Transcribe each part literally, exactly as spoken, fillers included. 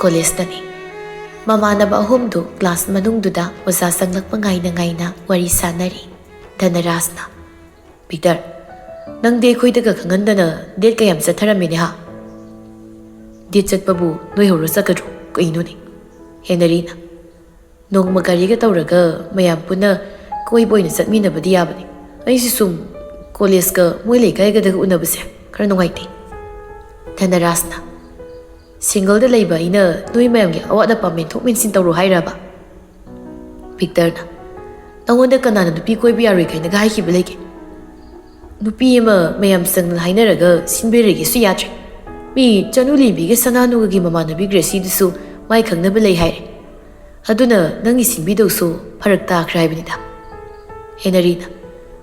ꯀꯣꯂꯦꯖꯇꯅꯤ꯫ ꯃꯃꯥꯟꯅꯕ ꯑꯍꯨꯝꯗꯨ ꯀ꯭ꯂꯥꯁ ꯃꯅꯨꯡꯗꯨꯗ ꯑꯣꯖꯥ ꯆꯪꯂꯛꯄ ꯉꯥꯏꯅ ꯉꯥꯏꯅ ꯋꯥꯔꯤ ꯁꯥꯟꯅꯔꯤ꯫ ꯙꯅꯔꯥꯖꯅ, "ꯚꯤꯛꯇꯔ, ꯅꯪꯗꯤ ꯑꯩꯈꯣꯏꯗꯒ ꯈꯪꯍꯟꯗꯅ ꯗꯦꯠ ꯀꯌꯥꯝ ꯆꯠꯊꯔꯝꯃꯤꯅꯦ ꯍꯥ?" "ꯗꯦꯠ ꯆꯠꯄꯕꯨ ꯅꯣꯏ ꯍꯧꯔ ꯆꯠꯀꯗ꯭ꯔꯣ? ꯀꯩꯅꯣꯅꯦ?" ꯍꯦꯅꯔꯤꯅ, "ꯅꯣꯡꯃ ꯒꯥꯔꯤꯒ ꯇꯧꯔꯒ ꯃꯌꯥꯝ ꯄꯨꯟꯅ ꯀꯣꯏꯕ ꯑꯣꯏꯅ ꯆꯠꯃꯤꯟꯅꯕꯗꯤ ꯌꯥꯕꯅꯤ꯫ ꯑꯩꯁꯨ ꯁꯨꯝ ꯀꯣꯂꯦꯖꯀ ꯃꯣꯏ ꯂꯩꯀꯥꯏꯒꯗꯒ ꯎꯅꯕꯁꯦ ꯈꯔ ꯅꯨꯡꯉꯥꯏꯇꯦ꯫" ꯙꯅꯔꯥꯖꯅ, "ꯁꯤꯡꯒꯜꯗ ꯂꯩꯕ ꯑꯩꯅ ꯅꯣꯏ ꯃꯌꯥꯝꯒꯤ ꯑꯋꯥꯠ ꯑꯄꯥ ꯃꯦꯟꯊꯣꯛ ꯃꯦꯟꯁꯤꯟ ꯇꯧꯔꯣ ꯍꯥꯏꯔꯕ?" ꯚꯤꯛꯇꯔꯅ, "ꯅꯉꯣꯟꯗ ꯀꯅꯥꯅ ꯅꯨꯄꯤ ꯀꯣꯏꯕ ꯌꯥꯔꯣꯏ ꯀꯥꯏꯅꯒ ꯍꯥꯏꯈꯤꯕ ꯂꯩꯒꯦ? ꯅꯨꯄꯤ ꯑꯃ ꯃꯌꯥꯝ ꯆꯪꯅ ꯍꯥꯏꯅꯔꯒ ꯁꯤꯟꯕꯤꯔꯒꯦꯁꯨ ꯌꯥꯗ꯭ꯔꯦ꯫ ꯃꯤ ꯆꯅꯨ ꯂꯦꯝꯕꯤꯒ ꯁꯅꯥꯅꯨꯒꯒꯤ ꯃꯃꯥꯟꯅꯕꯤ ꯒ꯭ꯔꯦꯁꯤꯗꯨꯁꯨ ꯃꯥꯏ ꯈꯪꯅꯕ ꯂꯩ ꯍꯥꯏꯔꯦ꯫ ꯑꯗꯨꯅ ꯅꯪꯒꯤ ꯁꯤꯟꯕꯤꯗꯧꯁꯨ ꯐꯔꯛ ꯇꯥꯈ꯭ꯔꯦ ꯍꯥꯏꯕꯅꯤꯗ꯫" ꯍꯦꯅꯔꯤꯅ,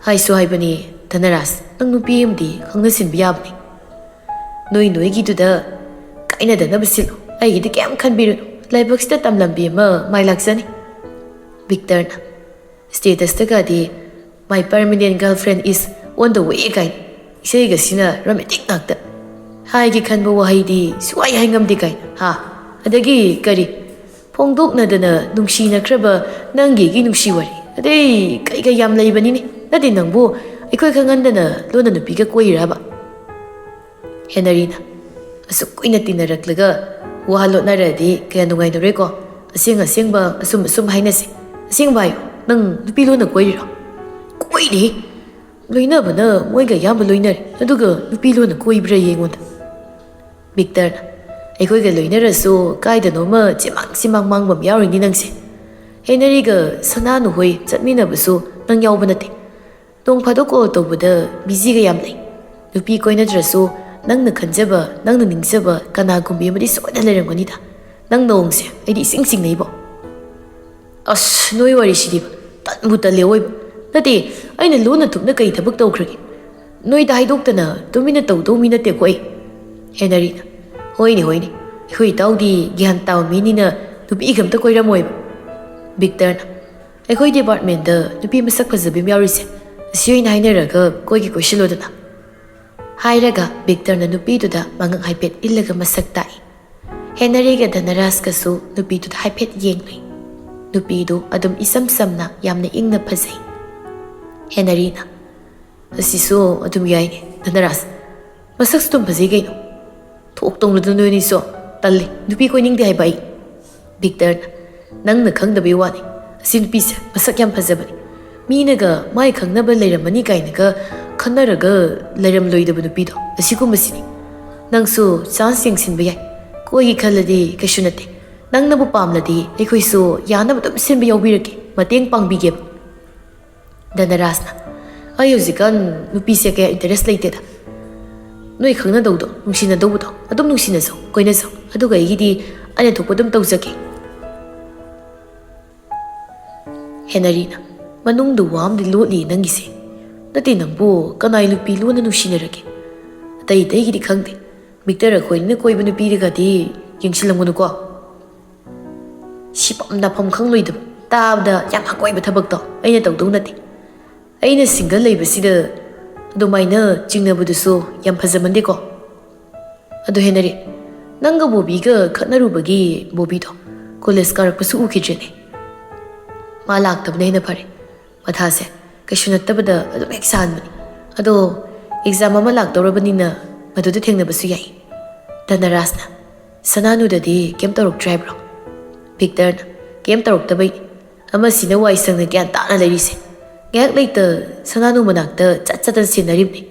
"ꯍꯥꯏꯁꯨ ꯍꯥꯏꯕꯅꯤ ꯙꯅꯔꯥꯖ, ꯅꯪ ꯅꯨꯄꯤ ꯑꯃꯗꯤ ꯈꯪꯅ ꯁꯤꯟꯕ ꯌꯥꯕꯅꯤ꯫ ꯅꯣꯏ ꯅꯣꯏꯒꯤꯗꯨꯗ ꯀꯥꯏꯅꯗꯅꯕ ꯁꯤꯜꯂꯨ, ꯑꯩꯒꯤꯗꯤ ꯀꯩꯝ ꯈꯟꯕꯤꯔꯨꯅꯨ, ꯂꯥꯏꯕꯛꯁꯤꯗ ꯇꯝꯂꯝꯕꯤ ꯑꯃ ꯃꯥꯏ ꯂꯥꯛꯆꯅꯤ꯫" ꯚꯤꯛꯇꯔꯅ, "ꯁ꯭ꯇꯦꯇꯁꯇꯒꯗꯤ 'My permanent girlfriend is on the way' ꯀꯥꯏꯅ ꯏꯁꯩꯒꯁꯤꯅ ꯔꯣꯃꯦꯟꯇꯤꯛ ꯉꯥꯛꯇ꯫ ꯍꯥꯏꯒꯦ ꯈꯟꯕ ꯋꯥꯍꯩꯗꯤ ꯁꯨꯡꯍꯥꯏ ꯍꯥꯏ ꯉꯝꯗꯦ ꯀꯥꯏꯅ ꯍꯥ? ꯑꯗꯒꯤ ꯀꯔꯤ, ꯐꯣꯡꯗꯣꯛꯅꯗꯅ ꯅꯨꯡꯁꯤꯅꯈ꯭ꯔꯕ ꯅꯪꯒꯤ ꯑꯩꯒꯤ ꯅꯨꯡꯁꯤ ꯋꯥꯔꯤ, ꯑꯗꯩ ꯀꯩ ꯀꯩ ꯌꯥꯝ ꯂꯩꯕꯅꯤꯅꯦ꯫ ꯅꯠꯇꯦ, ꯅꯪꯕꯨ ꯑꯩꯈꯣꯏ ꯈꯪꯍꯟꯗꯅ ꯂꯣꯟꯅ ꯅꯨꯄꯤꯒ ꯀꯣꯏꯔꯤꯔꯕ?" ꯍꯦꯅꯔꯤꯅ, "ꯑꯁꯨꯛ ꯀꯨꯏꯅ ꯇꯤꯟꯅꯔꯛꯂꯒ ꯋꯥ ꯂꯣꯠꯅꯔꯗꯤ ꯀꯌꯥ ꯅꯨꯡꯉꯥꯏꯅꯔꯣꯏꯀꯣ꯫ ꯑꯁꯦꯡ ꯑꯁꯦꯡꯕ ꯑꯁꯨꯝ ꯑꯁꯨꯝ ꯍꯥꯏꯅꯁꯦ꯫ ꯑꯁꯦꯡꯕ ꯍꯥꯏꯌꯨ, ꯅꯪ ꯅꯨꯄꯤ ꯂꯣꯟꯅ ꯀꯣꯏꯔꯤꯔꯣ?" "ꯀꯣꯏꯔꯤ꯫ ꯂꯣꯏꯅꯕꯅ ꯃꯣꯏꯒ ꯑꯌꯥꯝꯕ ꯂꯣꯏꯅꯔꯦ, ꯑꯗꯨꯒ ꯅꯨꯄꯤ ꯂꯣꯟꯅ ꯀꯣꯏꯕ꯭ꯔꯥ ꯌꯦꯡꯉꯣꯟꯗ꯫" ꯚꯤꯛꯇꯔꯅ, "ꯑꯩꯈꯣꯏꯒ ꯂꯣꯏꯅꯔꯁꯨ ꯀꯥꯏꯗꯅꯣꯃ ꯆꯤꯃꯥꯡ ꯆꯤꯃꯥꯡ ꯃꯥꯡꯕ ꯑꯃ ꯌꯥꯎꯔꯤꯅꯤ ꯅꯪꯁꯦ꯫ ꯍꯦꯅꯔꯤꯒ ꯁꯅꯥꯅꯨ ꯍꯣꯏ ꯆꯠꯃꯤꯟꯅꯕꯁꯨ ꯅꯪ ꯌꯥꯎꯕ ꯅꯠꯇꯦ꯫ ꯅꯣꯡ ꯐꯥꯗꯣꯛ ꯀꯣꯜ ꯇꯧꯕꯗ ꯕꯤꯖꯤꯒ ꯌꯥꯝ ꯂꯩ꯫ ꯅꯨꯄꯤ ꯀꯣꯏꯅꯗ꯭ꯔꯁꯨ ꯅꯪꯅ ꯈꯟꯖꯕ, ꯅꯪꯅ ꯅꯤꯡꯖꯕ ꯀꯅꯥꯒꯨꯝꯕꯤ ꯑꯃꯗꯤ ꯁꯣꯏꯗꯅ ꯂꯩꯔꯝꯒꯅꯤꯗ꯫ ꯅꯪ ꯅꯑꯣꯡꯁꯦ ꯑꯩꯗꯤ ꯏꯆꯤꯡ ꯆꯤꯡꯅꯩꯕꯣ꯫" "ꯑꯁ, ꯅꯣꯏ ꯋꯥꯔꯤꯁꯤꯗꯤꯕ, ꯇꯟꯕꯨ ꯇꯜꯂꯦ ꯑꯣꯏꯕ꯫ ꯅꯠꯇꯦ, ꯑꯩꯅ ꯂꯣꯟꯅ ꯊꯨꯞꯅ ꯀꯩ ꯊꯕꯛ ꯇꯧꯈ꯭ꯔꯒꯦ? ꯅꯣꯏꯗ ꯍꯥꯏꯗꯣꯛꯇꯅ ꯇꯨꯃꯤꯟꯅ ꯇꯧꯗꯧ ꯃꯤ ꯅꯠꯇꯦꯀꯣ ꯑꯩ꯫" ꯍꯦꯅꯔꯤꯅ, "ꯍꯣꯏꯅꯦ, ꯍꯣꯏꯅꯦ, ꯑꯩꯈꯣꯏ ꯏꯇꯥꯎꯗꯤ ꯒ꯭ꯌꯥꯟ ꯇꯥꯕ ꯃꯤꯅꯤꯅ ꯅꯨꯄꯤꯒ ꯑꯝꯇ ꯀꯣꯏꯔꯝꯃꯣꯏꯕ꯫" ꯚꯤꯛꯇꯔꯅ, "ꯑꯩꯈꯣꯏ ꯗꯤꯄꯥꯔꯠꯃꯦꯟꯗ ꯅꯨꯄꯤ ꯃꯁꯛ ꯐꯖꯕꯤ ꯑꯃ ꯌꯥꯎꯔꯤꯁꯦ, ꯑꯁꯤ ꯑꯣꯏꯅ ꯍꯥꯏꯅꯔꯒ ꯀꯣꯏꯒꯦ ꯀꯣꯏꯁꯤꯜꯂꯣꯗꯅ꯫" ꯍꯥꯏꯔꯒ ꯚꯤꯛꯇꯔꯅ ꯅꯨꯄꯤꯗꯨꯗ ꯃꯉꯛ ꯍꯥꯏꯐꯦꯠ ꯏꯜꯂꯒ ꯃꯁꯛ ꯇꯥꯛꯏ꯫ ꯍꯦꯅꯔꯤꯒ ꯙꯅꯔꯥꯖꯀꯁꯨ ꯅꯨꯄꯤꯗꯨꯗ ꯍꯥꯏꯐꯦꯠ ꯌꯦꯡꯂꯨꯏ꯫ ꯅꯨꯄꯤꯗꯨ ꯑꯗꯨꯝ ꯏꯆꯝ ꯆꯝꯅ ꯌꯥꯝꯅ ꯏꯪꯅ ꯐꯖꯩ꯫ ꯍꯦꯅꯔꯤꯅ, "ꯑꯁꯤꯁꯨ ꯑꯗꯨꯝ ꯌꯥꯏꯅꯦ ꯙꯅꯔꯥꯖ, ꯃꯁꯛꯁꯨ ꯑꯗꯨꯝ ꯐꯖꯩ ꯀꯩꯅꯣ꯫ ꯊꯣꯛ ꯇꯧꯅꯨꯗ ꯅꯣꯏꯅꯤꯁꯨ꯫ ꯇꯜꯂꯤ, ꯅꯨꯄꯤ ꯀꯣꯏꯅꯤꯡꯗꯦ ꯍꯥꯏꯕ ꯑꯩ꯫" ꯚꯤꯛꯇꯔꯅ, "ꯅꯪꯅ ꯈꯪꯗꯕꯩ ꯋꯥꯅꯤ꯫ ꯑꯁꯤ ꯅꯨꯄꯤꯁꯦ ꯃꯁꯛ ꯌꯥꯝ ꯐꯖꯕꯅꯤ꯫ ꯃꯤꯅꯒ ꯃꯥꯏ ꯈꯪꯅꯕ ꯂꯩꯔꯝꯃꯅꯤ ꯀꯥꯏꯅꯒ ꯈꯟꯅꯔꯒ ꯂꯩꯔꯝꯂꯣꯏꯗꯕ ꯅꯨꯄꯤꯗꯣ ꯑꯁꯤꯒꯨꯝꯕꯁꯤꯅꯤ꯫ ꯅꯪꯁꯨ ꯆꯥꯟꯁ ꯌꯦꯡꯁꯤꯟꯕ ꯌꯥꯏ꯫ ꯀꯣꯏꯒꯦ ꯈꯜꯂꯗꯤ ꯀꯩꯁꯨ ꯅꯠꯇꯦ꯫ ꯅꯪꯅꯕꯨ ꯄꯥꯝꯂꯗꯤ ꯑꯩꯈꯣꯏꯁꯨ ꯌꯥꯅꯕ ꯑꯗꯨꯝ ꯁꯤꯟꯕ ꯌꯥꯎꯕꯤꯔꯒꯦ, ꯃꯇꯦꯡ ꯄꯥꯡꯕꯤꯒꯦꯕ꯫" ꯙꯅꯔꯥꯖꯅ, "ꯑꯩ ꯍꯧꯖꯤꯛꯀꯥꯟ ꯅꯨꯄꯤꯁꯦ ꯀꯌꯥ ꯏꯟꯇꯔꯦꯁ ꯂꯩꯇꯦꯗ꯫ ꯅꯣꯏ ꯈꯪꯅꯗꯧꯗꯣ, ꯅꯨꯡꯁꯤꯅꯗꯧꯕꯗꯣ ꯑꯗꯨꯝ ꯅꯨꯡꯁꯤꯅꯖꯧ, ꯀꯣꯏꯅꯖꯧ꯫ ꯑꯗꯨꯒ ꯑꯩꯒꯤꯗꯤ ꯑꯩꯅ ꯊꯣꯛꯄ ꯑꯗꯨꯝ ꯇꯧꯖꯒꯦ꯫" ꯍꯦꯅꯔꯤꯅ, "ꯃꯅꯨꯡꯗ ꯋꯥ ꯑꯃꯗꯤ ꯂꯣꯠꯂꯤ ꯅꯪꯒꯤꯁꯦ꯫ ꯅꯠꯇꯦ, ꯅꯪꯕꯨ ꯀꯅꯥꯏ ꯅꯨꯄꯤ ꯂꯣꯟꯅ ꯅꯨꯡꯁꯤꯅꯔꯒꯦ? ꯑꯇꯩ ꯑꯇꯩꯒꯤꯗꯤ ꯈꯪꯗꯦ꯫ ꯚꯤꯛꯇꯔ ꯑꯩꯈꯣꯏꯅ ꯀꯣꯏꯕ ꯅꯨꯄꯤꯗꯒꯗꯤ ꯌꯦꯡꯁꯤꯜꯂꯝꯒꯅꯨꯀꯣ꯫ ꯁꯤꯐꯝ ꯅꯥꯐꯝ ꯈꯪꯂꯣꯏꯗꯕ, ꯇꯥꯕꯗ ꯌꯥꯝ ꯍꯪꯒꯣꯏꯕ ꯊꯕꯛꯇꯣ ꯑꯩꯅ ꯇꯧꯗꯧ ꯅꯠꯇꯦ꯫ ꯑꯩꯅ ꯁꯤꯡꯒꯜ ꯂꯩꯕꯁꯤꯗ ꯑꯗꯨꯃꯥꯏꯅ ꯆꯤꯡꯅꯕꯗꯨꯁꯨ ꯌꯥꯝ ꯐꯖꯃꯟꯗꯦꯀꯣ꯫ ꯑꯗꯣ ꯍꯦꯅꯔꯤ, ꯅꯪꯒ ꯕꯣꯕꯤꯒ ꯈꯠꯅꯔꯨꯕꯒꯤ ꯕꯣꯕꯤꯗꯣ ꯀꯣꯂꯦꯖ ꯀꯥꯔꯛꯄꯁꯨ ꯎꯈꯤꯗ꯭ꯔꯦꯅꯦ꯫ ꯃꯥ ꯂꯥꯛꯇꯕꯅ ꯍꯦꯟꯅ ꯐꯔꯦ꯫ ꯃꯊꯥꯁꯦ ꯀꯩꯁꯨ ꯅꯠꯇꯕꯗ ꯑꯗꯨꯝ ꯍꯦꯛ ꯁꯥꯍꯟꯕꯅꯤ꯫ ꯑꯗꯣ ꯑꯦꯛꯖꯥꯝ ꯑꯃ ꯂꯥꯛꯇꯧꯔꯕꯅꯤꯅ ꯃꯗꯨꯗ ꯊꯦꯡꯅꯕꯁꯨ ꯌꯥꯏ꯫" ꯙꯅꯔꯥꯖꯅ, "ꯁꯅꯥꯅꯨꯗꯗꯤ ꯀꯩꯝ ꯇꯧꯔꯛꯇ꯭ꯔꯦ ꯍꯥꯏꯕ꯭ꯔꯣ?" ꯚꯤꯛꯇꯔꯅ, "ꯀꯩꯝ ꯇꯧꯔꯛꯇꯕꯩꯅꯤ꯫ ꯑꯃꯁꯤꯅ ꯋꯥꯏ ꯁꯪꯅ ꯒ꯭ꯌꯥꯟ ꯇꯥꯅ ꯂꯩꯔꯤꯁꯦ꯫ ꯉꯥꯏꯍꯥꯛ ꯂꯩꯇ ꯁꯅꯥꯅꯨ ꯃꯅꯥꯛꯇ ꯆꯠ ꯆꯠꯇꯅ ꯁꯦꯟꯅꯔꯤꯕꯅꯤ꯫"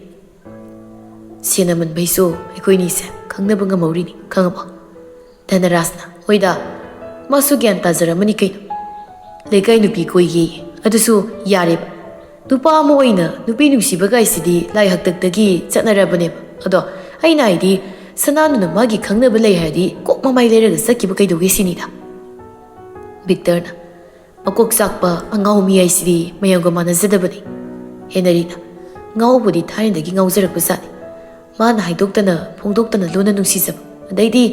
"ꯁꯦꯟꯅꯃꯟꯕꯩꯁꯨ ꯑꯩꯈꯣꯏꯅꯤꯁꯦ ꯈꯪꯅꯕ ꯉꯝꯍꯧꯔꯤꯅꯤ, ꯈꯪꯉꯕꯣ?" ꯙꯅꯔꯥꯖꯅ, "ꯍꯣꯏꯗ, ꯃꯥꯁꯨ ꯒ꯭ꯌꯥꯟ ꯇꯥꯖꯔꯝꯃꯅꯤ ꯀꯩꯅꯣ꯫ ꯂꯩꯀꯥꯏ ꯅꯨꯄꯤ ꯀꯣꯏꯒꯦ, ꯑꯗꯨꯁꯨ ꯌꯥꯔꯦꯕ꯫ ꯅꯨꯄꯥ ꯑꯃ ꯑꯣꯏꯅ ꯅꯨꯄꯤ ꯅꯨꯡꯁꯤꯕ ꯀꯥꯏꯁꯤꯗꯤ ꯂꯥꯏ ꯍꯥꯛꯇꯛꯇꯒꯤ ꯆꯠꯅꯔꯕꯅꯦꯕ꯫ ꯑꯗꯣ ꯑꯩꯅ ꯍꯥꯏꯗꯤ, ꯁꯅꯥꯅꯨꯅ ꯃꯥꯒꯤ ꯈꯪꯅꯕ ꯂꯩ ꯍꯥꯏꯔꯗꯤ ꯀꯣꯛ ꯃꯃꯥꯏ ꯂꯩꯔꯒ ꯆꯠꯈꯤꯕ ꯀꯩꯗꯧꯒꯦ ꯁꯤꯅꯤꯗ꯫" ꯚꯤꯛꯇꯔꯅ, "ꯃꯀꯣꯛ ꯆꯥꯛꯄ ꯑꯉꯥꯎ ꯃꯤ ꯍꯥꯏꯁꯤꯗꯤ ꯃꯌꯥꯝꯒ ꯃꯥꯟꯅꯖꯗꯕꯅꯤ꯫" ꯍꯦꯅꯔꯤꯅ, "ꯉꯥꯎꯕꯨꯗꯤ ꯊꯥꯏꯅꯗꯒꯤ ꯉꯥꯎꯖꯔꯛꯄ ꯖꯥꯠꯅꯤ꯫ ꯃꯥꯅ ꯍꯥꯏꯗꯣꯛꯇꯅ ꯐꯣꯡꯗꯣꯛꯇꯅ ꯂꯣꯟꯅ ꯅꯨꯡꯁꯤꯖꯕ꯫ ꯑꯗꯩꯗꯤ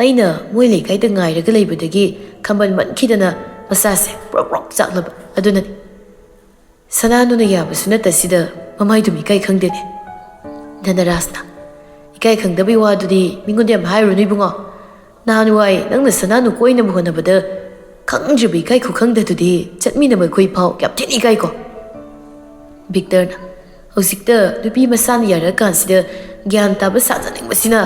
ꯑꯩꯅ ꯃꯣꯏ ꯂꯩꯀꯥꯏꯗ ꯉꯥꯏꯔꯒ ꯂꯩꯕꯗꯒꯤ ꯈꯝꯕꯟ ꯃꯟꯈꯤꯗꯅ ꯃꯁꯥꯁꯦ ꯄ꯭ꯔꯣꯛ ꯄ꯭ꯔꯣꯛ ꯆꯥꯛꯂꯕ꯫ ꯑꯗꯨꯅꯅꯤ꯫ ꯁꯅꯥꯅꯨꯅ ꯌꯥꯕꯁꯨ ꯅꯠꯇꯁꯤꯗ ꯃꯃꯥꯏꯗꯨꯝ ꯏꯀꯥꯏ ꯈꯪꯗꯦꯅꯦ꯫" ꯙꯅꯔꯥꯖꯅ, "ꯏꯀꯥꯏ ꯈꯪꯗꯕꯩ ꯋꯥꯗꯨꯗꯤ ꯃꯤꯉꯣꯟꯗ ꯌꯥꯝ ꯍꯥꯏꯔꯨꯅꯨ ꯏꯕꯨꯡꯉꯣ꯫ "ꯅꯍꯥꯟꯋꯥꯏ ꯅꯪꯅ ꯁꯅꯥꯅꯨ ꯀꯣꯏꯅꯕ ꯍꯣꯠꯅꯕꯗ ꯈꯪꯗ꯭ꯔꯤꯕ ꯏꯀꯥꯏ ꯈꯨꯈꯪꯗ ꯑꯗꯨꯗꯤ ꯆꯠꯃꯤꯟꯅꯕ ꯑꯩꯈꯣꯏ ꯐꯥꯎ ꯌꯥꯝ ꯊꯤꯅ ꯏꯀꯥꯏꯀꯣ?" ꯚꯤꯛꯇꯔꯅ, "ꯍꯧꯖꯤꯛꯇ ꯅꯨꯄꯤ ꯃꯁꯥꯅ ꯌꯥꯔꯛꯑꯀꯥꯟꯁꯤꯗ ꯒ꯭ꯌꯥꯟ ꯇꯥꯕ ꯁꯥꯖꯅꯤꯡꯕꯁꯤꯅ꯫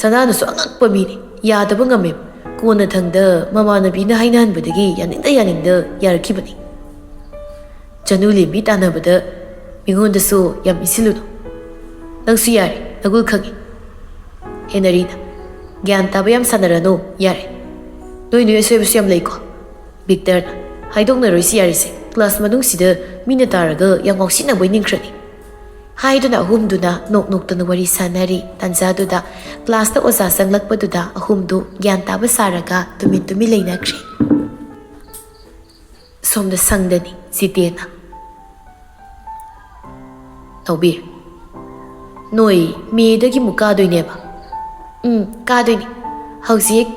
ꯁꯅꯥꯅꯁꯨ ꯑꯉꯛꯄ ꯃꯤꯅꯤ, ꯌꯥꯗꯕ ꯉꯝꯃꯦ꯫ ꯀꯣꯟꯅ ꯊꯪꯗ ꯃꯃꯥꯟꯅꯕꯤꯅ ꯍꯥꯏꯅꯍꯟꯕꯗꯒꯤ ꯌꯥꯅꯤꯡꯗ ꯌꯥꯅꯤꯡꯗ ꯌꯥꯔꯛꯈꯤꯕꯅꯤ꯫ ꯆꯅꯨ ꯂꯦꯝꯕꯤ ꯇꯥꯟꯅꯕꯗ ꯃꯤꯉꯣꯟꯗꯁꯨ ꯌꯥꯝ ꯏꯟꯁꯤꯜꯂꯨꯅꯨ꯫ ꯅꯪꯁꯨ ꯌꯥꯔꯦ, ꯅꯒꯨꯜ ꯈꯪꯉꯤ꯫" ꯍꯦꯅꯔꯤꯅ, "ꯒ꯭ꯌꯥꯟ ꯇꯥꯕ ꯌꯥꯝ ꯁꯥꯟꯅꯔꯅꯨ, ꯌꯥꯔꯦ꯫ ꯅꯣꯏ ꯅꯣꯏ ꯑꯁꯣꯏꯕꯁꯨ ꯌꯥꯝ ꯂꯩꯀꯣ꯫" ꯚꯤꯛꯇꯔꯅ, "ꯍꯥꯏꯗꯣꯛꯅꯔꯣꯏꯁꯤ ꯌꯥꯔꯦꯁꯦ, ꯀ꯭ꯂꯥꯁ ꯃꯅꯨꯡꯁꯤꯗ ꯃꯤꯅ ꯇꯥꯔꯒ ꯌꯥꯝ ꯉꯥꯎꯁꯤꯟꯅꯕꯣꯏ ꯅꯤꯡꯈ꯭ꯔꯅꯤ꯫" ꯍꯥꯏꯗꯨꯅ ꯑꯍꯨꯝꯗꯨꯅ ꯅꯣꯛ ꯅꯣꯛꯇꯅ ꯋꯥꯔꯤ ꯁꯥꯟꯅꯔꯤ꯫ ꯇꯥꯟꯖꯥꯗꯨꯗ ꯀ꯭ꯂꯥꯁꯇ ꯑꯣꯖꯥ ꯆꯪꯂꯛꯄꯗꯨꯗ ꯑꯍꯨꯝꯗꯨ ꯒ꯭ꯌꯥꯟ ꯇꯥꯕ ꯁꯥꯔꯒ ꯇꯨꯃꯤꯟ ꯇꯨꯃꯤꯟ ꯂꯩꯅꯈ꯭ꯔꯦ꯫ ꯁꯣꯝꯗ ꯁꯪꯗꯅꯤ ꯖꯤꯇꯦꯟꯅ꯫ "ꯅꯥꯎꯕꯤ, ꯅꯣꯏ ꯃꯦꯗꯒꯤ ꯑꯃꯨꯛ ꯀꯥꯗꯣꯏꯅꯦꯕ?" "ꯎꯝ, ꯀꯥꯗꯣꯏꯅꯤ꯫ ꯍꯧꯖꯤꯛ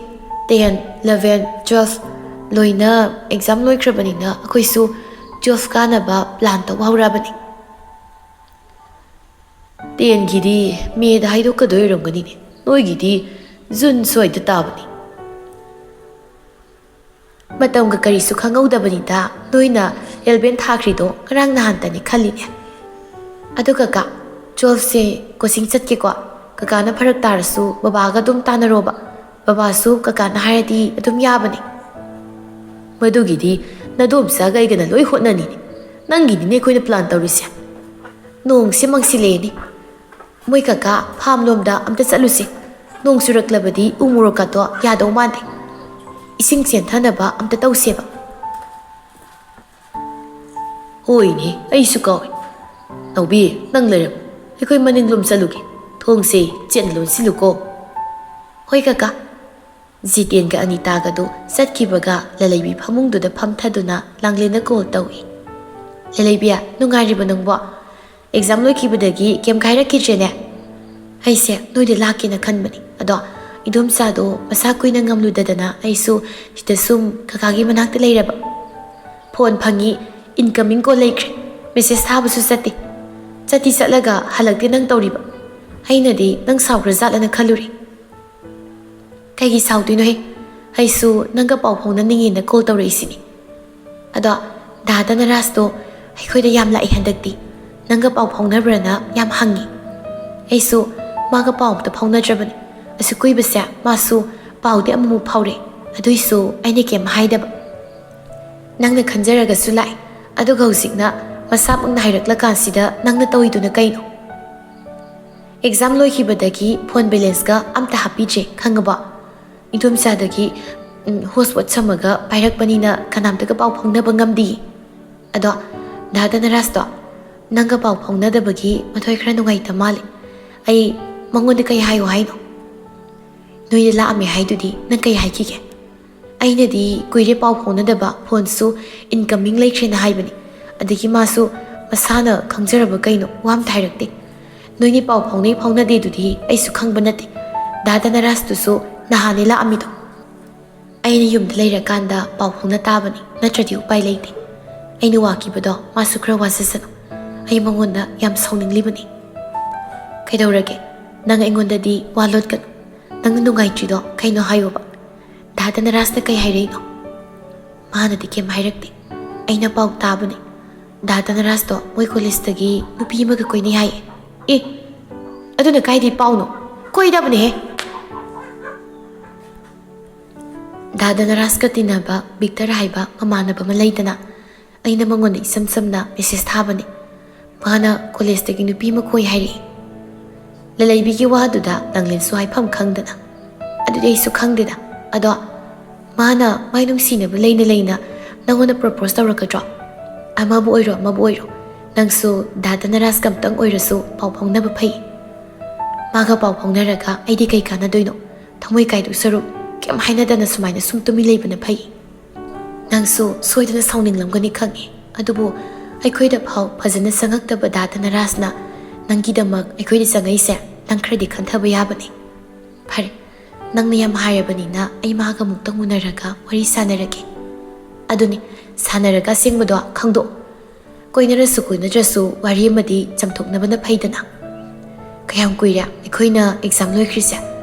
ꯇꯦꯟ, ꯏꯂꯚꯦꯟ, ꯇꯨꯋꯦꯜꯐ ꯂꯣꯏꯅ ꯑꯦꯛꯖꯥꯝ ꯂꯣꯏꯈ꯭ꯔꯕꯅꯤꯅ ꯑꯩꯈꯣꯏꯁꯨ ꯇꯨꯋꯦꯜꯐ ꯀꯥꯅꯕ ꯄ꯭ꯂꯥꯟ ꯇꯧꯕ ꯍꯧꯔꯛꯑꯕꯅꯤ꯫" "ꯇꯦꯟꯒꯤꯗꯤ ꯃꯦꯗ ꯍꯥꯏꯗꯣꯛꯀꯗꯣꯏ ꯑꯣꯏꯔꯝꯒꯅꯤꯅꯦ, ꯅꯣꯏꯒꯤꯗꯤ ꯖꯨꯟ ꯁ꯭ꯋꯥꯏꯗ ꯇꯥꯕꯅꯤ꯫" "ꯃꯇꯝꯒ ꯀꯔꯤꯁꯨ ꯈꯪꯍꯧꯗꯕꯅꯤꯗ, ꯅꯣꯏꯅ ꯏꯂꯚꯦꯟ ꯊꯥꯈ꯭ꯔꯤꯗꯣ ꯉꯔꯥꯡ ꯅꯍꯥꯟꯇꯅꯤ ꯈꯜꯂꯤꯅꯦ꯫ ꯑꯗꯣ ꯀꯀꯥ, ꯇꯨꯋꯦꯜꯐꯁꯦ ꯀꯣꯆꯤꯡ ꯆꯠꯀꯦꯀꯣ꯫ ꯀꯀꯥꯅ ꯐꯔꯛ ꯇꯥꯔꯁꯨ ꯕꯕꯥꯒ ꯑꯗꯨꯝ ꯇꯥꯟꯅꯔꯣꯕ, ꯕꯕꯥꯁꯨ ꯀꯀꯥꯅ ꯍꯥꯏꯔꯗꯤ ꯑꯗꯨꯝ ꯌꯥꯕꯅꯦ꯫" "ꯃꯗꯨꯒꯤꯗꯤ ꯅꯗꯣꯝꯆꯥꯒ ꯑꯩꯒꯅ ꯂꯣꯏ ꯍꯣꯠꯅꯅꯤꯅꯦ, ꯅꯪꯒꯤꯅꯤꯅꯦ ꯑꯩꯈꯣꯏꯅ ꯄ꯭ꯂꯥꯟ ꯇꯧꯔꯤꯁꯦ꯫ ꯅꯣꯡꯁꯦ ꯃꯪꯁꯤꯜꯂꯛꯑꯦꯅꯦ꯫ ꯃꯣꯏ ꯀꯀꯥ ꯐꯥꯝ ꯂꯣꯝꯗ ꯑꯝꯇ ꯆꯠꯂꯨꯁꯦ꯫ ꯅꯣꯡ ꯆꯨꯔꯛꯂꯕꯗꯤ ꯎ ꯃꯣꯔꯣꯛꯀꯗꯣ ꯌꯥꯗꯧ ꯃꯥꯟꯗꯦ꯫ ꯏꯁꯤꯡ ꯆꯦꯟꯊꯅꯕ ꯑꯝꯇ ꯇꯧꯁꯦꯕ꯫" "ꯍꯣꯏꯅꯦ, ꯑꯩꯁꯨ ꯀꯥꯎꯏ꯫ ꯅꯥꯎꯕꯤ, ꯅꯪ ꯂꯩꯔꯝꯃꯨ꯫ ꯑꯩꯈꯣꯏ ꯃꯅꯤꯡꯂꯣꯝ ꯆꯠꯂꯨꯒꯦ꯫ ꯊꯣꯡꯁꯦ ꯆꯦꯠꯅ ꯂꯣꯟꯁꯤꯜꯂꯨꯀꯣ꯫" "ꯍꯣꯏ ꯀꯀꯥ꯫" ꯖꯤꯇꯦꯟꯒ ꯑꯅꯤꯇꯥꯒꯗꯨ ꯆꯠꯈꯤꯕꯒ ꯂꯂꯩꯕꯤ ꯐꯃꯨꯡꯗꯨꯗ ꯐꯝꯊꯗꯨꯅ ꯂꯥꯡꯂꯦꯟꯗ ꯀꯣꯜ ꯇꯧꯏ꯫ "ꯂꯂꯩꯕꯤ, ꯅꯨꯡꯉꯥꯏꯔꯤꯕꯣ ꯅꯪꯕꯣ? ꯑꯦꯛꯖꯥꯝ ꯂꯣꯏꯈꯤꯕꯗꯒꯤ ꯀꯩꯝ ꯍꯥꯏꯔꯛꯈꯤꯗ꯭ꯔꯦꯅꯦ꯫ ꯑꯩꯁꯦ ꯅꯣꯏꯗ ꯂꯥꯛꯀꯦꯅ ꯈꯟꯕꯅꯤ, ꯑꯗꯣ ꯏꯗꯣꯝꯆꯥꯗꯣ ꯃꯁꯥ ꯀꯨꯏꯅ ꯉꯝꯂꯨꯗꯗꯅ ꯑꯩꯁꯨ ꯁꯤꯗ ꯁꯨꯝ ꯀꯀꯥꯒꯤ ꯃꯅꯥꯛꯇ ꯂꯩꯔꯕ꯫ ꯐꯣꯟ ꯐꯪꯉꯤ, ꯏꯟꯀꯃꯤꯡ ꯀꯣꯜ ꯂꯩꯈ꯭ꯔꯦ, ꯃꯦꯁꯦꯖ ꯊꯥꯕꯁꯨ ꯆꯠꯇꯦ꯫ ꯆꯠꯇꯤ ꯆꯠꯂꯒ ꯍꯜꯂꯛꯇꯦ ꯅꯪ ꯇꯧꯔꯤꯕ꯫ ꯑꯩꯅꯗꯤ ꯅꯪ ꯁꯥꯎꯈ꯭ꯔꯖꯥꯠꯂꯅ ꯈꯜꯂꯨꯔꯦ꯫" ꯀꯩꯒꯤ ꯁꯥꯎꯗꯣꯏꯅꯣꯍꯦ? ꯑꯩꯁꯨ ꯅꯪꯒ ꯄꯥꯎ ꯐꯥꯎꯅꯅꯤꯡꯉꯦꯅ ꯀꯣꯜ ꯇꯧꯔꯛꯏꯁꯤꯅꯤ꯫ ꯑꯗꯣ ꯗꯥ ꯙꯅꯔꯥꯖꯇꯣ ꯑꯩꯈꯣꯏꯗ ꯌꯥꯝ ꯂꯥꯛꯏ ꯍꯟꯗꯛꯇꯤ꯫ ꯅꯪꯒ ꯄꯥꯎ ꯐꯥꯎꯅꯕ꯭ꯔꯅ ꯌꯥꯝ ꯍꯪꯉꯤ꯫ ꯑꯩꯁꯨ ꯃꯥꯒ ꯄꯥꯎ ꯑꯝꯇ ꯐꯥꯎꯅꯗ꯭ꯔꯕꯅꯤ꯫ ꯑꯁꯨꯛ ꯀꯨꯏꯕꯁꯦ ꯃꯥꯁꯨ ꯄꯥꯎꯗꯤ ꯑꯃꯨꯛꯃꯨꯛ ꯐꯥꯎꯔꯦ, ꯑꯗꯨꯏꯁꯨ ꯑꯩꯅ ꯀꯩꯝ ꯍꯥꯏꯗꯕ꯫ ꯅꯪꯅ ꯈꯟꯖꯔꯒꯁꯨ ꯂꯥꯛꯏ, ꯑꯗꯨꯒ ꯍꯧꯖꯤꯛꯅ ꯃꯁꯥꯃꯛꯅ ꯍꯥꯏꯔꯛꯂꯀꯥꯟꯁꯤꯗ ꯅꯪꯅ ꯇꯧꯔꯤꯗꯨꯅ ꯀꯩꯅꯣ? ꯑꯦꯛꯖꯥꯝ ꯂꯣꯏꯈꯤꯕꯗꯒꯤ ꯐꯣꯟ ꯕꯦꯂꯦꯟꯁꯀ ꯑꯝꯇ ꯍꯥꯞꯄꯤꯗ꯭ꯔꯦ, ꯈꯪꯉꯕꯣ? ꯏꯗꯣꯝꯆꯥꯗꯒꯤ, ꯎꯝ, ꯍꯣꯠꯁꯄꯣꯠ ꯁꯝꯃꯒ ꯄꯥꯏꯔꯛꯄꯅꯤꯅ ꯀꯅꯥꯝꯇꯒ ꯄꯥꯎ ꯐꯥꯎꯅꯕ ꯉꯝꯗꯤꯌꯦ꯫ ꯑꯗꯣ ꯗꯥ ꯙꯅꯔꯥꯖꯇꯣ ꯅꯪꯒ ꯄꯥꯎ ꯐꯥꯎꯅꯗꯕꯒꯤ ꯃꯊꯣꯏ ꯈꯔ ꯅꯨꯡꯉꯥꯏꯇ ꯃꯥꯜꯂꯦ꯫ ꯑꯩ ꯃꯉꯣꯟꯗ ꯀꯩ ꯍꯥꯏꯌꯣ ꯍꯥꯏꯅꯣ? ꯅꯣꯏꯗ ꯂꯥꯛꯑꯝꯃꯦ ꯍꯥꯏꯗꯨꯗꯤ ꯅꯪ ꯀꯩ ꯍꯥꯏꯈꯤꯒꯦ? ꯑꯩꯅꯗꯤ ꯀꯨꯏꯔꯦ ꯄꯥꯎ ꯐꯥꯎꯅꯗꯕ, ꯐꯣꯟꯁꯨ ꯏꯟꯀꯃꯤꯡ ꯂꯩꯇ꯭ꯔꯦꯅ ꯍꯥꯏꯕꯅꯤ꯫ ꯑꯗꯒꯤ ꯃꯥꯁꯨ ꯃꯁꯥꯅ ꯈꯪꯖꯔꯕ ꯀꯩꯅꯣ, ꯋꯥ ꯑꯝꯇ ꯍꯥꯏꯔꯛꯇꯦ꯫ ꯅꯣꯏꯅꯤ ꯄꯥꯎ ꯐꯥꯎꯅꯩ ꯐꯥꯎꯅꯗꯦꯗꯨꯗꯤ ꯑꯩꯁꯨ ꯈꯪꯕ ꯅꯠꯇꯦ꯫ ꯗꯥ ꯙꯅꯔꯥꯖꯇꯨꯁꯨ ꯅꯍꯥꯟꯅꯦ ꯂꯥꯛꯑꯝꯃꯤꯗꯣ꯫ ꯑꯩꯅ ꯌꯨꯝꯗ ꯂꯩꯔꯀꯥꯟꯗ ꯄꯥꯎ ꯐꯥꯎꯅ ꯇꯥꯕꯅꯤ, ꯅꯠꯇ꯭ꯔꯗꯤ ꯎꯄꯥꯏ ꯂꯩꯇꯦ꯫ ꯑꯩꯅ ꯋꯥꯈꯤꯕꯗꯣ ꯃꯥꯁꯨ ꯈꯔ ꯋꯥꯖꯁꯅꯨ꯫ ꯑꯩ ꯃꯉꯣꯟꯗ ꯌꯥꯝ ꯁꯥꯎꯅꯤꯡꯂꯤꯕꯅꯤ꯫ ꯀꯩꯗꯧꯔꯒꯦ? ꯅꯪ ꯑꯩꯉꯣꯟꯗꯗꯤ ꯋꯥ ꯂꯣꯠꯀꯅꯨ꯫ ꯅꯪꯅ ꯅꯨꯡꯉꯥꯏꯇ꯭ꯔꯤꯗꯣ ꯀꯩꯅꯣ ꯍꯥꯏꯌꯣꯕ꯫ ꯗꯥ ꯙꯅꯔꯥꯖꯅ ꯀꯩ ꯍꯥꯏꯔꯛꯏꯅꯣ? ꯃꯥꯅꯗꯤ ꯀꯩꯝ ꯍꯥꯏꯔꯛꯇꯦ꯫ ꯑꯩꯅ ꯄꯥꯎ ꯇꯥꯕꯅꯦ꯫ ꯗꯥ ꯙꯅꯔꯥꯖꯇꯣ ꯃꯣꯏ ꯀꯣꯂꯦꯖꯇꯒꯤ ꯅꯨꯄꯤ ꯑꯃꯒ ꯀꯣꯏꯅꯩ ꯍꯥꯏꯌꯦ꯫ ꯑꯦ, ꯑꯗꯨꯅ ꯀꯥꯏꯗꯩ ꯄꯥꯎꯅꯣ? ꯀꯣꯏꯗꯕꯅꯦꯍꯦ꯫ ꯗꯥ ꯙꯅꯔꯥꯖꯀ ꯇꯤꯟꯅꯕ ꯕꯤꯛꯇꯔ ꯍꯥꯏꯕ ꯃꯃꯥꯟꯅꯕ ꯑꯃ ꯂꯩꯗꯅ, ꯑꯩꯅ ꯃꯉꯣꯟꯗ ꯏꯁꯝ ꯁꯝꯅ ꯃꯦꯁꯦꯖ ꯊꯥꯕꯅꯦ꯫ ꯃꯥꯅ ꯀꯣꯂꯦꯖꯇꯒꯤ ꯅꯨꯄꯤ ꯑꯃ ꯀꯣꯏ ꯍꯥꯏꯔꯛꯑꯦ꯫ ꯂꯂꯩꯕꯤꯒꯤ ꯋꯥꯗꯨꯗ ꯂꯥꯡꯂꯦꯟꯁꯨ ꯍꯥꯏꯐꯝ ꯈꯪꯗꯅ꯫ ꯑꯗꯨꯗꯤ ꯑꯩꯁꯨ ꯈꯪꯗꯦꯗ꯫ ꯑꯗꯣ ꯃꯥꯅ ꯃꯥꯏ ꯅꯨꯡꯁꯤꯅꯕ ꯂꯩꯅ ꯂꯩꯅ ꯅꯪꯉꯣꯟꯗ ꯄ꯭ꯔꯣꯄꯣꯁ ꯇꯧꯔꯛꯀꯗ꯭ꯔꯣ? ꯑꯃꯕꯨ ꯑꯣꯏꯔꯣ ꯑꯃꯕꯨ ꯑꯣꯏꯔꯣ, ꯅꯪꯁꯨ ꯗꯥ ꯙꯅꯔꯥꯖꯀ ꯑꯝꯇꯪ ꯑꯣꯏꯔꯁꯨ ꯄꯥꯎ ꯐꯥꯎꯅꯕ ꯐꯩ꯫ ꯃꯥꯒ ꯄꯥꯎ ꯐꯥꯎꯅꯔꯒ ꯑꯩꯗꯤ ꯀꯩ ꯀꯥꯟꯅꯗꯣꯏꯅꯣ? ꯊꯃꯣꯏ ꯀꯥꯏꯗꯧ ꯁꯔꯨꯛ ꯀꯩꯝ ꯍꯥꯏꯅꯗꯅ ꯁꯨꯃꯥꯏꯅ ꯁꯨꯝ ꯇꯨꯃꯤꯟ ꯂꯩꯕꯅ ꯐꯩ꯫ ꯅꯪꯁꯨ ꯁꯣꯏꯗꯅ ꯁꯥꯎꯅꯤꯡꯂꯝꯒꯅꯤ ꯈꯪꯉꯦ, ꯑꯗꯨꯕꯨ ꯑꯩꯈꯣꯏꯗ ꯐꯥꯎ ꯐꯖꯅ ꯆꯪꯉꯛꯇꯕ ꯗꯥ ꯙꯅꯔꯥꯖꯅ ꯅꯪꯒꯤꯗꯃꯛ ꯑꯩꯈꯣꯏꯗ ꯆꯪꯉꯛꯏꯁꯦ ꯅꯪ ꯈꯔꯗꯤ ꯈꯟꯊꯕ ꯌꯥꯕꯅꯤ꯫ ꯐꯔꯦ, ꯅꯪꯅ ꯌꯥꯝ ꯍꯥꯏꯔꯕꯅꯤꯅ ꯑꯩ ꯃꯥꯒ ꯑꯃꯨꯛꯇꯪ ꯎꯅꯔꯒ ꯋꯥꯔꯤ ꯁꯥꯟꯅꯔꯒꯦ꯫ ꯑꯗꯨꯅꯤ, ꯁꯥꯟꯅꯔꯒ ꯑꯁꯦꯡꯕꯗꯣ ꯈꯪꯗꯣꯛꯑꯣ꯫ ꯀꯣꯏꯅꯔꯁꯨ ꯀꯣꯏꯅꯗ꯭ꯔꯁꯨ ꯋꯥꯔꯤ ꯑꯃꯗꯤ ꯆꯝꯊꯣꯛꯅꯕꯅ ꯐꯩꯗꯅ꯫ ꯀꯌꯥꯝ ꯀꯨꯏꯔꯦ ꯑꯩꯈꯣꯏꯅ ꯑꯦꯛꯖꯥꯝ ꯂꯣꯏꯈ꯭ꯔꯤꯁꯦ?